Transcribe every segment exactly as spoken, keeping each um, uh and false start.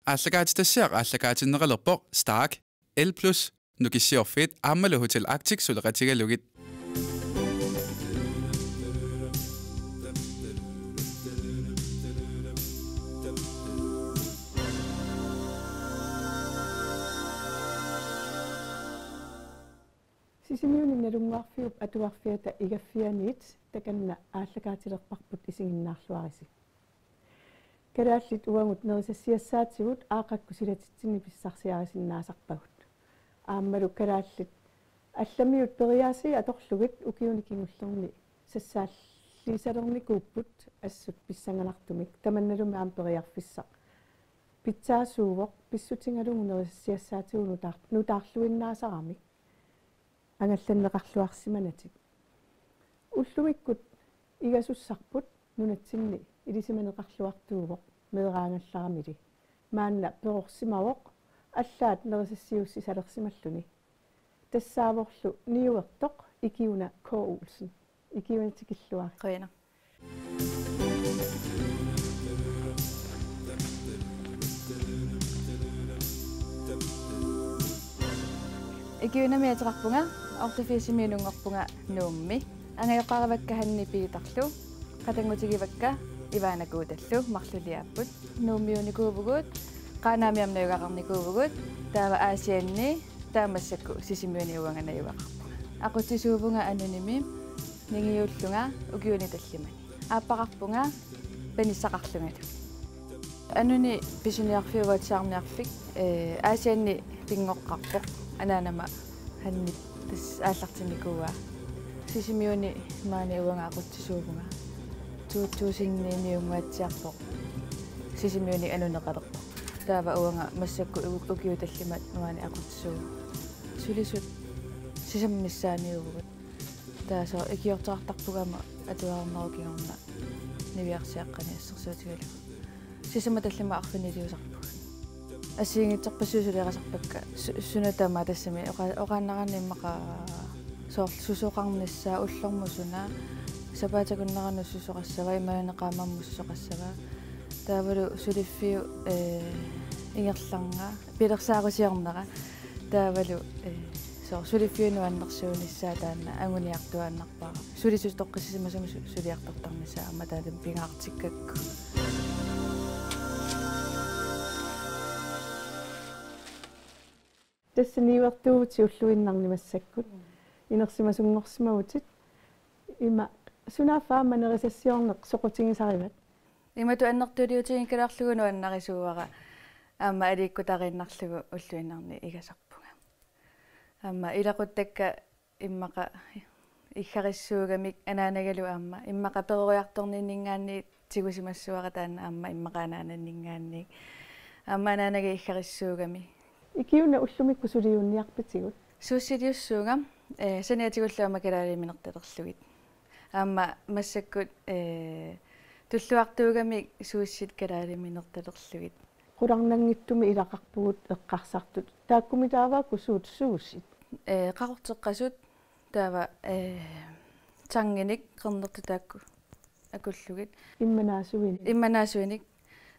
Aallakaatitassiaq aallakaatinneqalerpoq Stark, L plus, Nukissiorfiit aammalu Hotel Arctic suleqatigalugit. Sisimiuni Nalunnguarfiup Atuarfiata Igaffianiit takanna aallakaatilerparput, isiginnaarluarisi. Kalaallit uagut nerisassiassaatigut aaqqakkut silatitsinni pissarsiarisinnaasarpagut. Aammalu kalaallit allamiut periaasii atorlugit ukiuni kingullerni sassaalliisalernikuupput assut pissanganartumik, tamannalumi aamma periarfissaq pitsaasuuvoq, pissutigalugu nerisassiassaatigut nutaar-, nutaarluinnaasaramik angallanneqarluarsimanatik. Ullumikkut igasussarput nunatsinni ilisimaneqarluartuuvoq meeraagallaramili. Maanna perorsimavoq allaat nerisassiussisalersimalluni. Tassaavorlu niuertoq Ikiuna K. Olsen. Ikiuna, tikilluarit. Qujanaq. Ikiunamik ateqarpunga, otteogfirsimi inunngorpunga Nuummi. Angajoqqaarivakka Hanni Piitarlu, qatanngutigivakka Ivaana Kuutallu, marluliaapput. Nuummiunikuuvugut, Qaanaami aamma najugaqarnikuuvugut, taava Aasianni, taava massakkut Sisimiuni uanga najugaqarpunga. Aqutsisuuvunga Anunimi, ningiullunga ukiuni tallimani. Aappaqarpunga panissaqarlungalu. Anuni pisiniarfik, uatsiarniarfik, ee, Aasianni pinngoqqaarpoq, anaanama Hannip tassa aallartinnikuuaa. Sisimiuni maani uanga aqutsisuuvunga. To tusind ni-mi uatsiarpoq Sisimiuni anuneqalerpoq. Taava uanga massakkut u-, ukiut tallimat maani aqutsisuuvunga. Sulisut sisammissaaniuvugut. Taava soorlu ikiortoqartarpunga aamma atuarnerup kingorna niviarsiaqqani assersuutigalugu. Sisamat tallimat arfiniliusarpugut. Assigiinngitsorpassuit suliarasarpakka, su-, suna tamaat tassami oqa-, oqaannaraanni immaqa soorlu susoqarnissaa, ullormut suna, sapaatip akunneranut susoqassava, imaluunniit qaammammut susoqassava. Taavalu suliffiup, ee, ingerlanera, pilersaarusiornera. Taavalu, ee, soorlu suliffiup nuannersuunissaa taanna anguniartuaannarpara. Sulisut toqqissisimasumik su-, suliartortarnissaa aamma taanna pingaartikkakku. Tassa niuertuuvutit ulluinnarni massakkut. Inersimasunngorsimavutit. Ima sunaaffa aamma nerisassiorneq soqutigisarivat? Imatut annertuliutigikkaluarlugu nuannarisuuara. Aamma aliikkutariinnarlugu ulluinnarni igasarpunga. Aamma ilaquttakka immaqa iggarissuugamik anaanagalu aamma immaqa peroriartorninninngaanniit tigusimassuara, taanna aamma immaqa anaananninngaanniit. Aamma anaanaga iggarissuugami. Ikiuna, ullumikkut suliunniarpitigut? Suussiliussuunga, ee, saniatigullu aamma kalaaliminertalerlugit. Aamma massakkut, ee, tulluartuugamik suussit kalaaliminertalerlugit. Qularnanngitsumik ilaqarpugut eqqarsartut. Taakkumitaava uku suut suussit? Ee, qaqorteqqasut taava, ee, tanginik qernertut taakku akullugit. Immanaasuinik. Immanaasuinik.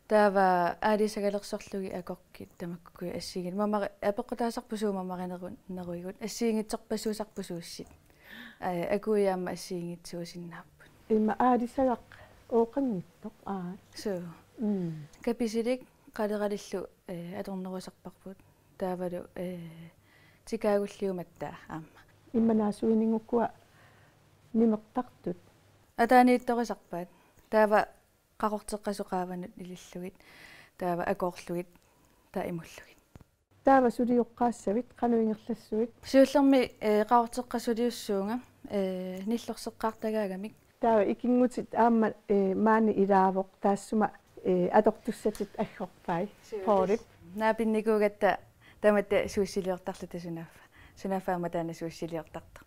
Taava aalisagalersorlugit akorkit tamakkukkuit assigiit. Mamari-, apeqqutaasarput suut mamarineru-, neruigut. Assigiinngitsorpassuusarput suussit. Ee, akuiaamma assigiinngitsuusinnaapput. Ima aalisagaq ooqanngitsoq, aa. Suu. Mm. Kapisilik qaleralillu, ee, atornerusarparput. Taavalu, ee, tikaagulliumatta aamma. Immanaasuinik ukua nimertartut? Ataaniittorisarpaat. Taava qaqorteqqasut qaavanut ilillugit. Taava akoorlugit. Taava imullugit. Taava sulioqqaassavit, qanoq ingerlassuit? Siullermik, ee, qaqorteqqat suliussuunga, ee, nillorseqqaartagaagamik. Taava ikinngutit aamma, ee, maani ilaavoq, taassuma, ee, atortussatit aggorpai. Suu, Paulip. Tassa naapinnikuugatta tamatta suussiliortarluta sunaaffa. Sunaaffa aamma taanna suussiliortartoq.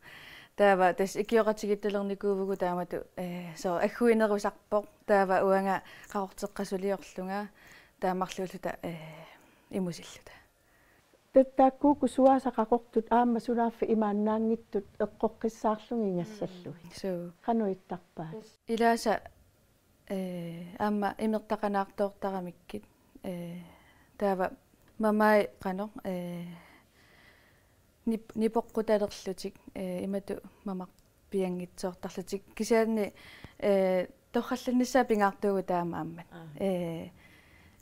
Taava tassa ikioqatigiittalernikuuvugut taamatut, ee, soorlu agguinerusarpoq. Taava uanga qaqorteqqat suliorlunga taava marluulluta, ee, imusilluta. Ta-, taakkuuku suaasa qaqortut aamma sunaaffa imaannaanngitsut eqqoqqissaarlugigassallugit. Mm. Suu. Qanoq ittarpaat? Ilaasa, ee, aamma imertaqanaartoortaramikkit, ee, Taava mamai qanoq, eh, nip-, nipoqqutalerlutik, eh, imatut mamaq pianngitsoortarlutik. Kisianni, eh, torrallannissaa pingaartuugut taama aamma. Aa. Eh,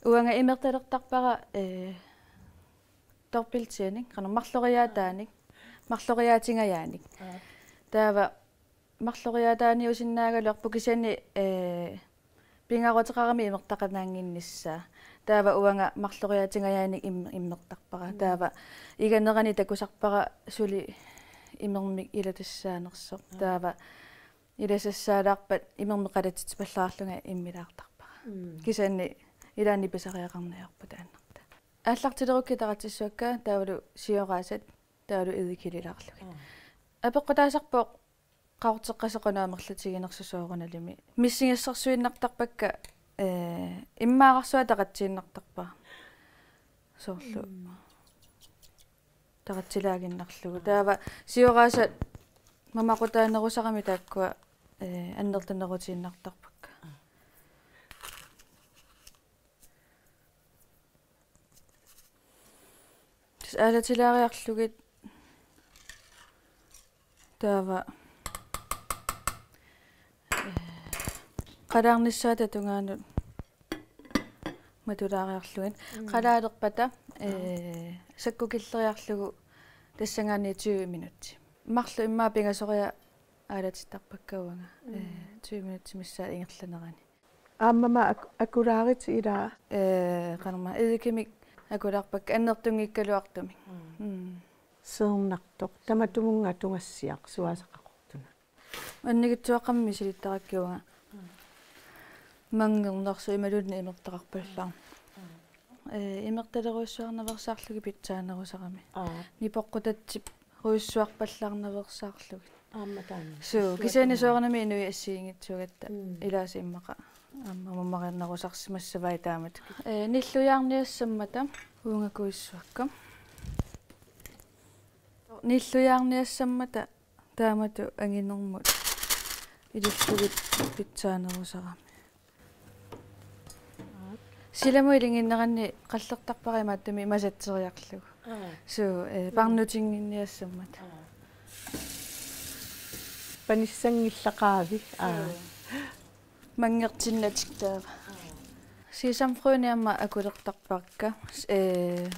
uanga imertalertarpara, eh, dobbelttjening, qanoq marloriaataanik, marloriaatingajaanik. Aa. Taava marloriaataaniusinnaagaluarpoq kisianni, eh, pingaaruteqarami imertaqanaannginnissaa. Taava uanga marloriaatingajaanik im-, imertarpara. Mm. Taava iganerani takusarpara suli imermik ilatassaanersoq. Mm. Taava ilasassaalaarpat imermik qalatitsipallaarlunga immilaartarpara. Mm. Kisianni ilaanni pisariaqarniarput taannarta. Aallartilerukkit taratsissuakka taavalu sioraasat taavalu eddikililaarlugit. Mm. Apeqqutaasarpoq qaqorteqqasoq qanoq amerlatiginersoq soorunalimi. Missingassarsuinnartarpakka, eh, immaararsuaq taratsiinnartarpara. Soorlu. Mm. Taratsilaaginnarlugu. Taava sioraasat mamaqutaanerusarami taakkua, eh, annertunerutiinnartarpakka. Tassa aalatilaariarlugit taava, eh, qalaarnissaata tungaanut matulaariarlugit. Mm. Qalaalerpata, eh, sakkukilleriarlugu tassanngaanniit tyve minutsit. Marluk immaqa pingasoriarlugit aalatittarpakka uanga. Mm. Eh, tyve minutsit missaat ingerlanerani. Aammami ak-, akulaarit ilaa. Eh, qanormaa eddikimik akulaarpakka annertunngikkaluartumik. Mm. Mm. Seernartoq. Tamatumunnga tungassiaq suaasaqaqortuna. Annikitsuaqqamik misilittarakkit uanga. Mm. Manngernersoq imaluunniit imertaqarpallaarneq. Mm. Eh, imertalerujussuarnaveersaarlugit pitsaanerusarami. Aa. Nipoqqutatsip rujussuarpallaarnaveersaarlugit. Aamma taanna. Suu, kisianni soorunami inuit assigiinngitsuugatta. Mm. Ilaasa immaqa aamma mummarinnerusarsimassavai taamatut. Eh, nillujaarniassammata uungakuissuakka. Nillujaarniassammata taamatut anginermut ilillugit pitsaanerusarami. Silamut ilinnginneranni qallertarpara imaattumik masatseriarlugu. Aa. Suu, eh, mm, parnutinnginniassammata. Aa. Panissanngillaqaavi. Aa. Suu. Manngertinnatik taava. Aa. Sesamfrøni aamma akulertarpakka. Eh,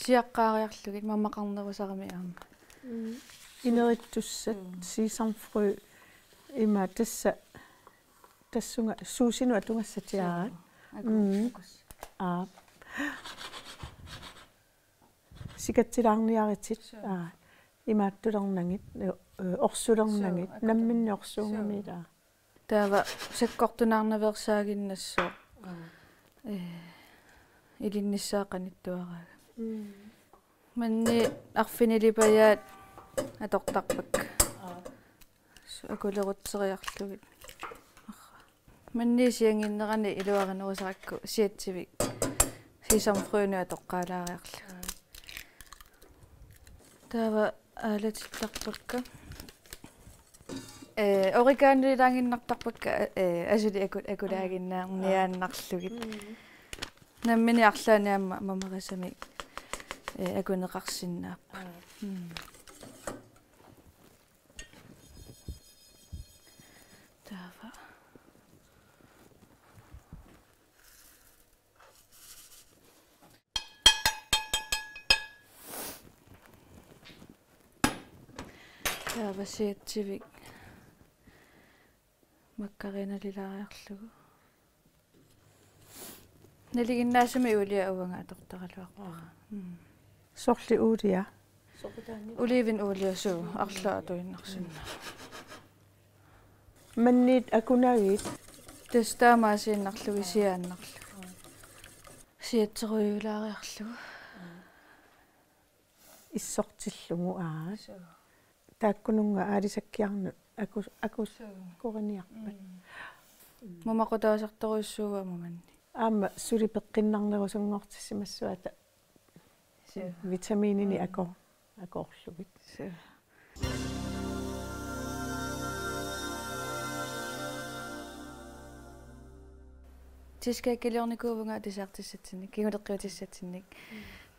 siaqqaariarlugit mamaqarnerusarami aamma. Mm. Inerittussat, mm, sesamfrø ima tassa, tassunga suusinut atugassatiaat. Suu, aku-, mm, akus. Aap. Sikatsilaarniaritit. Suu. Aa. Imaattulernatik, ø, ø, orsulernatik. Suu, aku-, namminneq orsuugami, suu, ilaa. Taava sakkortunaarnaveersaaginnassaaq. Aa. Eh, ilinnissaa qanittuaraagami. Mm. Maani arfinilipajaat atortarpakka. Aa. Su-, akulerutseriarlugit. Maani sianginnerani iluarinerusarakku siatsivik sesamfrønut atoqqaalaariarlugu. Aa. Taava aalatittarpakka. Eh, oreganoilaaginnartarpakka, eh, asuli aku-, akulaaginnaarniaannarlugit. Mm. Nammineq arlaannik aamma mamarisamik, eh, akuneqarsinnaapput. Aa. Mm. Taava. Taava siatsivik makkarinalilaariarlugu. Nalinginnaasumik uulia uanga atortaraluarpara. Aa. Mm. Sorleq uulia? Oliven uulia, suu, arlaat atuinnarsinnaavat. Maaniit akunagit? Tassa taamaasiinnarlugit siaannarlugit. Siatserujuulaariarlugu. Issortillugu, aa. Suu. Taakkununnga aalisakkiarnut aku-, aku-, suu, akoriniarpat. Mm. Mamaqutaasartorujussuuvoq maani. Aamma suli peqqinnarnerusunngortissimassavat. Suu. Vitaminini, mm, ako-, akoorlugit. Suu. Cheesecakeliornikuuvunga dessertissatsinnik, kinguleqqiutissatsinnik.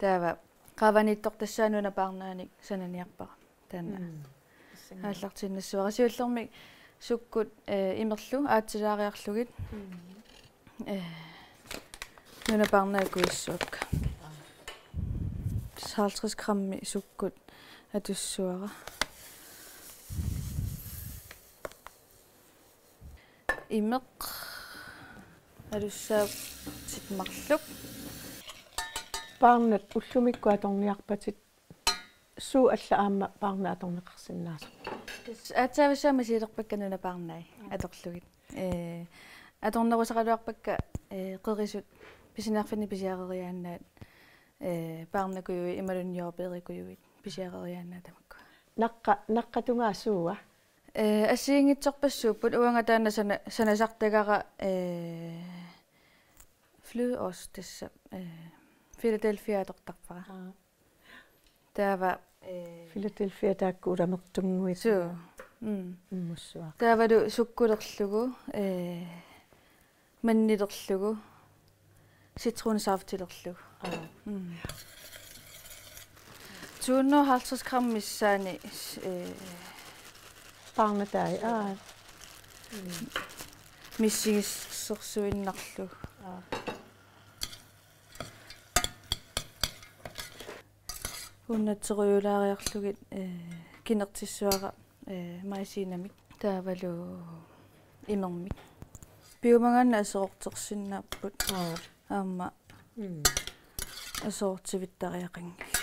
Taava qaavaniittoq tassaanuna paarnaanik sananiarpara. Taanna. Mm. Aallartinnissuara. Siullermik sukkut, eh, imerlu aatsilaariarlugit. Mm. Eh, nuna paarnaat kuissuakka. Halvtreds grammi sukkut atussuara. Imeq alussaatit marluk. Paarnat ullumikkut atorniarpatit, suut allat aamma paarnat atorneqarsinnaasarput? Tassa aatsaavissuaq misilerpakka nuna paarnai atorlugit. Eh, atornerusaraluarpakka, eh, qerisut pisiniarfinni pisiareriaannaat, eh, paarnakujuit imaluunniit jordbærikujuit pisiareriaannaat tamakku. Naqqa, naqqatungaa suua? Eh, assigiinngitsorpassuupput, uanga taanna sana-, sanasartagara, eh, flødeost tassa, eh, Philadelphia atortarpara. Aa. Taava, eh, Philadelphia taakku ulamertunnguit. Suu. Mm. Immussuaq. Taavalu sukkulerlugu, eh, mannilerlugu, citronsaftilerlugu. Aa. Mm. To hundrede og halvtreds gram missaani, eh, paarnatai, aa. Missigissorsuinnarlugu. Aa. Unnatserujulaariarlugit, eh, kinertissuara, eh, maisiinamik. Taavalu imermik. Piumagaanni aserortersinnaapput. Aa. Aamma. Mm. Aserortivittariaqanngilaq.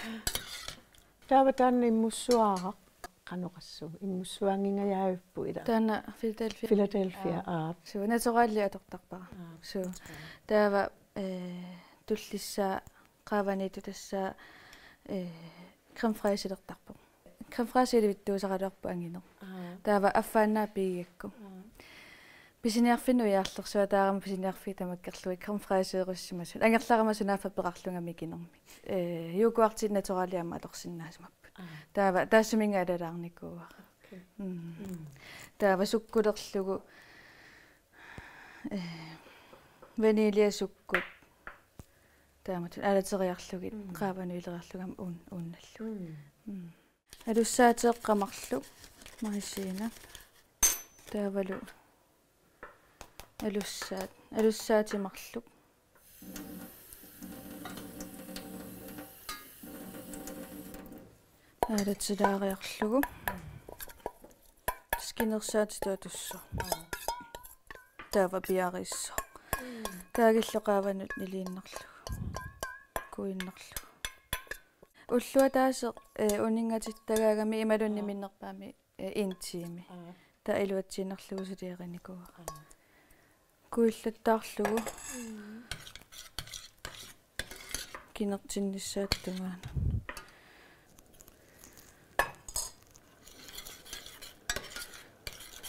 Taava taanna immussuaraq qanoq assut? Immussuaanngingajavippoq ila. Taanna Philadelphia. Philadelphia, aa. Aa. Suu, naturali atortarpara. Aa. Suu. Taava, eh, tullissaa qaavaniittoq tassa, eh, crème fraîchilertarpoq. Crème fraîche ilivittuusaraluarpoq angineq. Aa. Taava affaannaa pigigakku. Aa. Pisiniarfinni ujarlersuaq taarama pisiniarfiit tamakkerlugit crème fraîcheurussimasut. Angerlarama sunaaffa peqarlunga mikinermi. Eh, yoghurti naturali aamma atorsinnaasimapput. Aa. Taava taassuminnga alalaarnikuuara. Okay. Mm. Mm. Taava sukkulerlugu, eh, vaniljasukkut. Taamatut aalateriarlugit, mm, qaavanut ileriarlugit aamma uun-, uunnallugu. Mm. Mm. Alussaateeqqat marluk, maisiinaq. Taavalu alussaat, alussaatit marluk. Aalatilaariarlugu. Tassa kinersaatitut atussaaq. Taava piareersoq. Kaagillu qaavanut niliinnarlugu. Kuinnarlugu. Ulloq ataaseq, eh, uninngatittagaagami imaluunniit, aa, minnerpaamik, eh, en time. Aa. Taava iluatsiinnarlugu suliarinikuuara. Aa. Kuillattaarlugu. Mm. Kinertinnissaata tungaanut.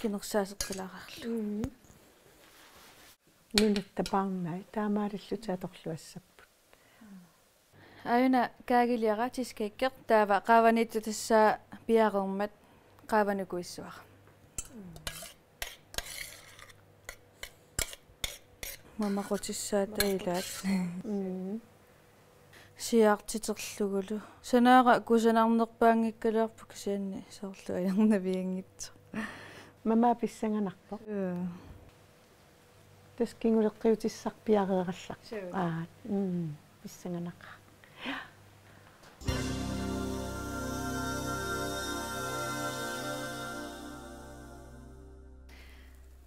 Kinersaaseqqilaariarlugu. Mm. Nunatta paarnai taamaalillutik atorluassapput. Aajuna kaagiliara cheesecake, taava qaavaniittoq tassa piareermat qaavanut kuissuara. Mamaqutissaata ilaat. Mm. Siaartiterlugulu. Sanaara kusanarnerpaanngikkaluarpoq kisianni soorlu ajornavianngitsoq. Mamaq pissanganarpoq. Joo. Tassa kinguleqqiutissaq piareerallarpoq. Suu. Aa, mm, pissanganaqaaq.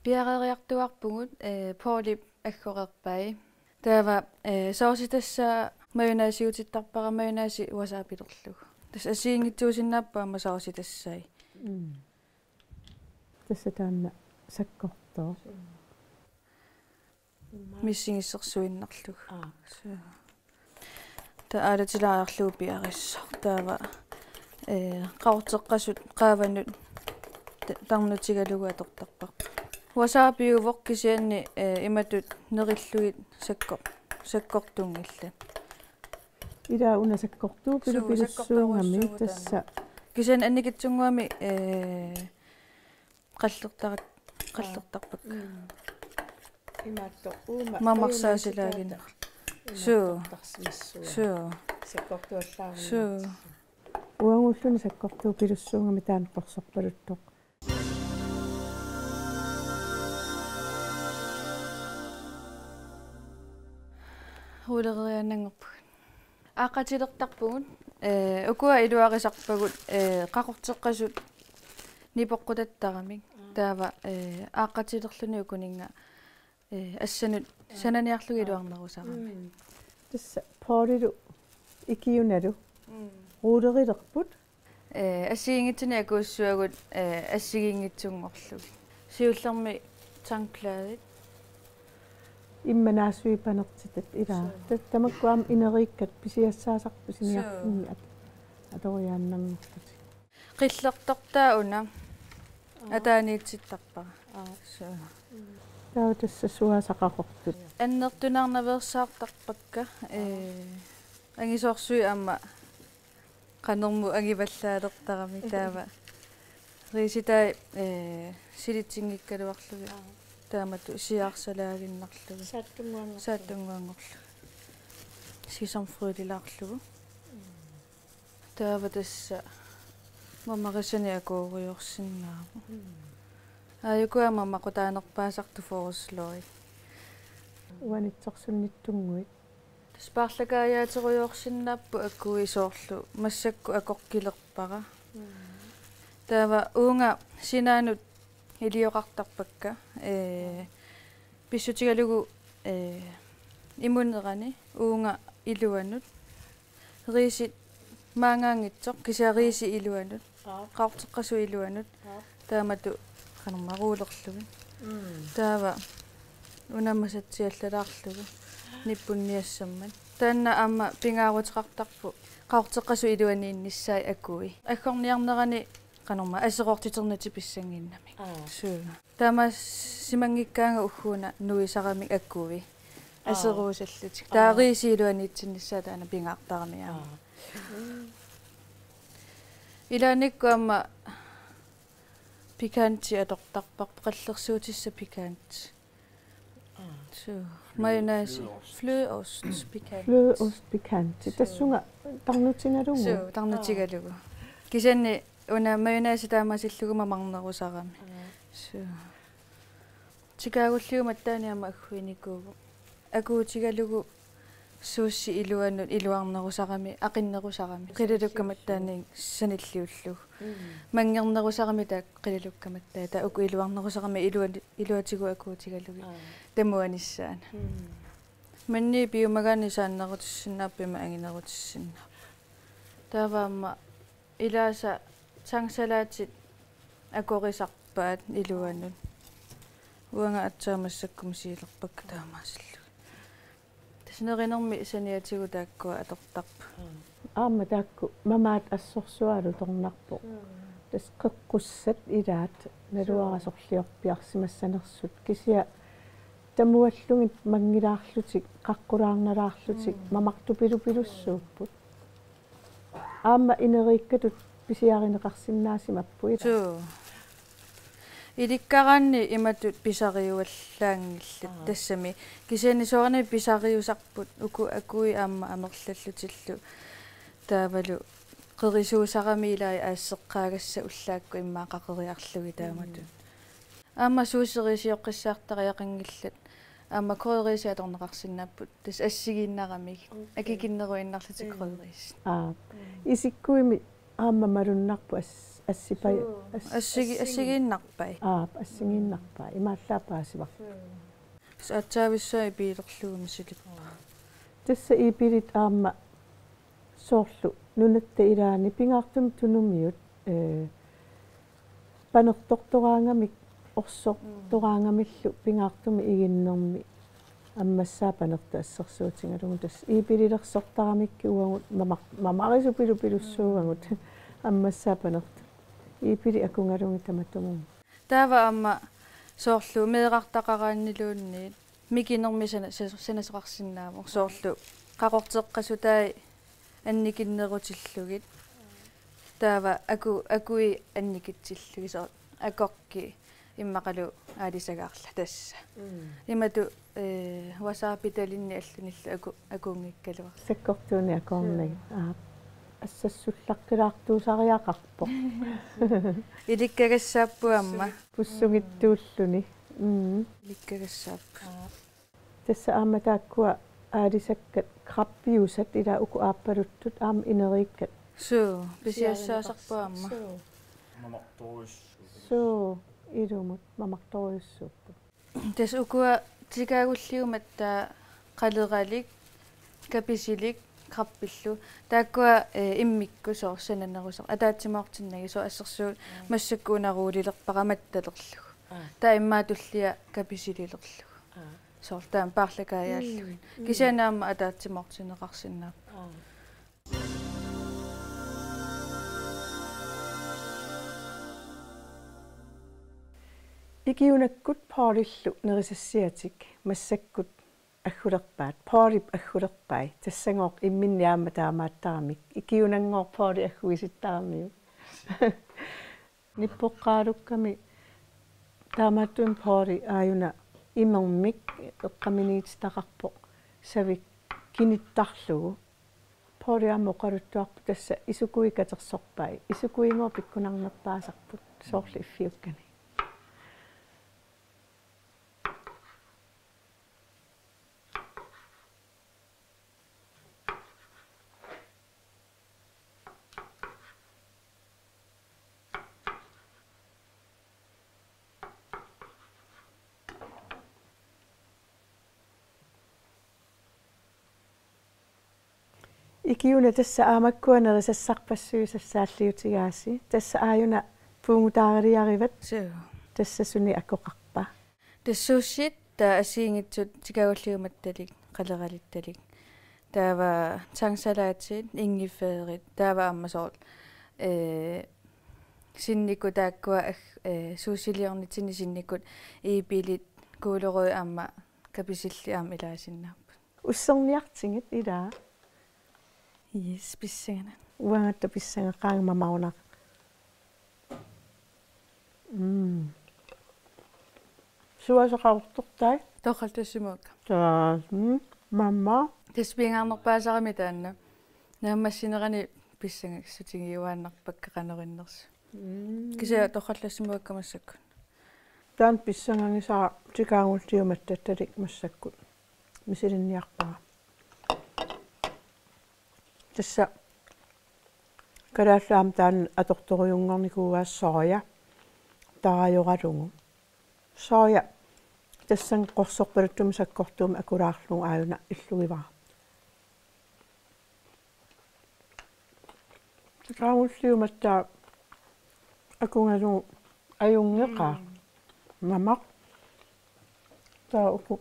Piareeriartuaarpugut, eh, Paulip aggoreerpai. Taava, eh, sauce tassa mayonnaisiutittarpara, mayonnaise wasabilerlugu. Tassa assigiinngitsuusinnaapput aamma sauce tassai. Mm. Tassa taanna sakkortooq. Missigissorsuinnarlugu. Aa. Suu. Taava aalatilaariarlugu piareersoq. Taava, eh, qaqorteqqasut qaavanut ta-, tarnutigalugu atortarparput. Wasabiuvoq kisianni, eh, imatut nerillugit sakkor-, sakkortunngillat. Ila una sakkortuupilupilussuugami. Suu, sakkortuusuugami tassa. Kisianni annikitsunnguamik, eh, qallertarat-, aa, qallertarpakka. Mm. Imaattoq uuma mamarsaasilaagin. Suu. Imaattortarsimassuaa. Suu. Sakkortuallaarunnaartut. Suu. Uanguulluni sakkortuupilussuugami taanna qorsorpaluttoq. Ruulereeriaannanngorpugut. Aaqqatilertarpugut, ee, ukua iluarisarpagut, ee, qaqorteqqasut nipoqqutattaramik. Taava, ee, aaqqatilerluni ukuninnga, ee, assanut sananiarlugit iluarnerusaramik. Mm. Tassa Poorilu ikiunalu. Mm. Ruulerilerput. Ee, assigiinngitsunik akuussuagut, ee, assigiinngitsunngorlugit. Siullermik tangklædet. Immanaasui panertitat ilaa. Suu. Ta-, tamakku aamma ineriikkat pisiassaasarput siniarfinni at-, atoriaannanngorlutik. Qillertortaa una. Aa. Ataaniitsittarpara. Aa. Suu. Taava tassa suaasaqaqortut. Annertunaarnaveersaartarpakka, ee, angisoorsuit aamma qanermut angivallaalertarami taava. Riisitai, ee, silitsinngikkaluarlugit. Aa. Taamatut siaarsalaaginnarlugit. Saattunnguanngorlugit. Saattunnguanngorlugit. Sesamfrølilaarlugu. Mm. Taava tassa mamarisanik akuurujoorsinnaavoq. Mm. Aajuku aamma maqutaanerpaasartut forårsløg. Uanitsorsunnittunnguit. Tassa paarlakaajaaterujoorsinnaapput akui soorlu massakkut akorkilerpara. Mm. Taava uunga sinaanut ilioqartarpakka, ee, pissutigalugu, ee, imunerani uunga iluanut. Riisit maanngaanngitsoq, kisianni riisit iluanut. Aap. Qaqorteqqasut iluanut. Aap. Taamatut qanormaa ruulerlugit. Mm. Taava una masatsiallalaarlugu nippunniassammat. Taanna aamma pingaaruteqartarpoq qaqorteqqasut iluaniinnissaat akui. Aggorniarnerani qanormaa aseroortiternatik pissannginnamik. Aa. Suu. Taamaasimanngikkaangat ugguuna nuisaramik akui. Aa. Aseruusallutik. Aa. Taava riisit iluaniitsinnissaat taanna pingaartarami aamma. Aa. Ilaannikkut aamma pikanti atortarparput, qallersuutissat pikanti. Aa. Suu. Mayonnaise. Flødeost. Flødeost pikanti. Flødeost pikanti. Suu. Tassunga tarnutigalugu. Suu, tarnutigalugu. Aa. Kisianni una mayonnaise taamaasillugu mamarnerusarami. Aa. Suu. Chicagollugooq aamma taanna aamma agguinikuuvoq. Akuutigalugu suusi iluanut iluarnerusarami, aqinnerusarami. Qilalukkamattaa sanilliullugu. Mm. Manngernerusarami taakku qilalukkamattaa. Taava uku iluarnerusarami iluani-, iluatigut akuutigalugit. Aa. Tamuanissaanut. Mm. Maani piumagaanni saannerutissinnaapput ima anginerutissinnaapput. Taava aamma ilaasa tangsalatit akorisarpaat iluanut. Uanga aatsaat massakkut misigilerpakka taamaasillugit. Tassa nerinermi saniatigut taakkua atortarput. Aamma taakku mamaat assorsuaq alutornarpoq. Mm. Tassa qeqqussat ilaat naluara. Suu. Sorliorpiarsimassanersut. Kisianni tamuallugit manngilaarlutik, qaqqulaarnalaarlutik, mm, mamartupilupilussuupput. Aamma ineriikkatut pisiarineqarsinnaasimapput, ilaa? Suu. Ilikkaraanni imatut pisariuallaanngillat. Aa. Tassami. Kisianni soorunami pisariusarput uku akui aamma amerlallutillu. Taavalu qerisuusarami ilai aasseqqaagassat ullaakkut immaqa qaqeriarlugit taamatut. Mm. Aamma suuseriisioqqissaartariaqanngillat. Aamma krydderiisit atorneqarsinnaapput. Tassa assigiinnaramigit. Okay. Akikinneruinnarlutik, mm, krydderiisit. Aa. Mm. Isikkuimi aamma malunnarpoq as-, assipai-, suu, as-, assigi-, assingi-, assigiinnarpai. Aa, assigiinnarpai. Imaallaat paasivarput. Suu. Tassa aatsaavissuaq iipiilerlugu misilippara. Tassa iipilit aamma soorlu nunatta ilaani pingaartumik tunumiut, ee, panertortoraangamik, orsortoraangamillu pingaartumik iginnermi ammassaat panertut assersuutigalugu, tassa iipililersortaramikkit uagut mamar-, mamarisupilupilussuuvagut ammassaat panertut. Iipilit akugalugit tamatumunnga. Taava aamma soorlu meerartaqaraanniluunniit mikinermi sana-, sa-, sanasoqarsinnaavoq. Soorlu qaqorteqqasutai annikinnerutillugit. Taava aku-, akui annikitsillugit, soorlu akorki, Immaqalu aalisagaarla tassa. Mm. Imatut, eh, wasabi talinni allunillu aku-, akuunngikkaluarluni. Sakkortuunik akunnagit. Suu. Aap. Assassullaqqilaartuusariaqarpoq. Ilikkagassaapput aamma. Pussugittuulluni. Mm. Ilikkagassaapput. Aap. Tassa aamma taakkua aalisakkat krabbiusat ila uku aappaluttut aamma ineriikkat. Suu, pisiassaasarput aamma. Suu. Mamartorujussuupput. Suu, ilumut mamartorujussuupput. Tassa ukua tikaagulliumattaaq qaleralik, kapisilik, krabbillu. Taakkua, eh, immikkut soorlu sananerusaq. Ataatsimoortinnagit soorlu assersuut massakkut una ruulilerpara mattalerlugu. Aa. Taava immaqa tullia kapisililerlugu. Aa. Soorlu taama paarlakaajaallugit. Mm, mm. Kisianni aamma ataatsimoortinneqarsinnaapput. Aa. Ikiunakkut Paulillu nerisassiatik massakkut aggulerpaat, Paulip aggulerpai, tassagooq imminni aamma taamaattaramik, ikiunanngooq Pauli agguisittaramiuk. Nippoqqaalukkami taamaattumik Pauli aajuna imermik eqqaminiititaqarpoq savik kinittarlugu. Pauli aamma oqaluttuarpoq tassa isukui katersorpai. Isukuigooq pikkunarnerpaasarput soorlu iffiukkani. Ikiuna tassa aamakkua nerisassarpassuit sassaalliutigaasi. Tassa aajuna puugutaariliarivat. Suu. Tassa suni akoqarpa? Tassa sushit taava assigiinngitsut tikaagulliumattalik, qaleralittalik. Taava tangsalatit, ingefærit, taava aamma soorlu, eh, sinnikkut taakkua ag-, eh, sushiliornitsinni sinnikkut iipilit, gulerøddi aamma kapisillit aamma ilaasinnaapput. Usserniartigit ilaa. Yes, pissanganaq. Uangatta pissangaqaanga mamaruna. Mm. Suasoqartortai? Torrallassimavakka. Taa, mm, mamma. Tassa pingaarnerpaasarami taanna. Naammassinerani pissangassutigiuaannarpakka qanoq innersut. Mm. Kisianni torrallassimavakka massakkut. Taanna pissangangisara tikaagulliumattalik massakkut misilinniarpara. Tassa kalaallit aamma taanna atortorujunngornikuuaat soja tarajoralugu. Soja tassani qorsorpaluttumi sakkortuumik akulaarlugu aajuna illugivara. Tikaagulliumattaaq akugalugu ajunngeqaaq. Mm. Mamaq. Taava uku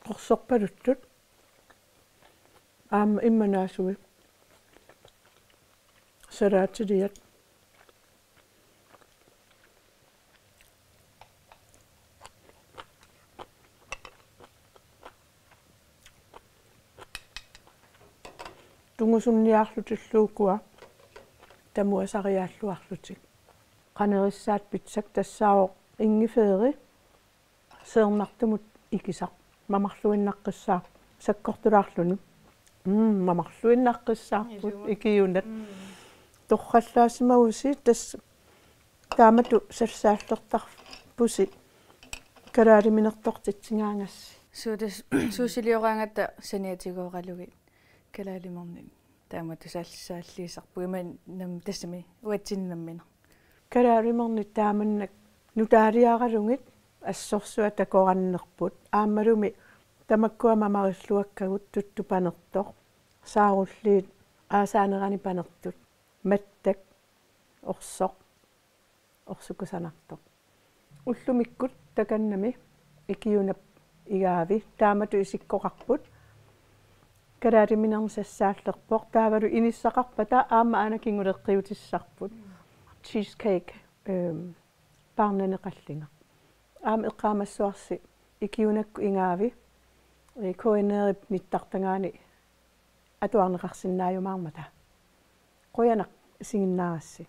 qorsorpaluttut. Aamma immanaasui. Salaatiliat. Tungusunniarlutillu ukua tamuasariaalluarlutik. Qanerissaat pitsat tassaavoq ingefæri seernartumut ikisaq. Mamarluinnaqqissaaq sakkortulaarluni. Mm, mamarluinnaqqissaarput. Ilumut. Ikiunat. Mm. Torrallaasimavusi tassa taamatut sassaallertarpusi kalaaliminertortitsigaangassi. Suu tassa sushilioraangatta saniatigooralugu kalaalimernit. Taamatut saal-, saalliisarput imannak tassami uatsinnut nammineq. Kalaalimernit taamannak nutaaliaralugit assorsuaq takorannerput. Aammalumi tamakkua mamarilluakkagut tuttup panertoq. Saarulliit aasaanerani panertut. Mattak orsoq. Orsoq kusanartoq. Ullumikkut takannami ikiunap igaavi taamatut isikkoqarput. Kalaaliminermi sassaallerpoq taavalu inissaqarpata aamma aana kinguleqqiutissarput. Cheesecake, ehm, paarnaneqallinneq. Aamma eqqaamassavarsi ikiunakkut igaavi, eh, K N R-ip nittartagaani atuarneqarsinnaajumaarmata. Qujanaq isiginnaarassi.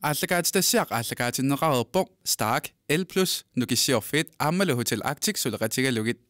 Aallakaatitassiaq aallakaatinneqareerpoq Stark, L plus, Nukissiorfiit aammalu Hotel Arctic suleqatigalugit.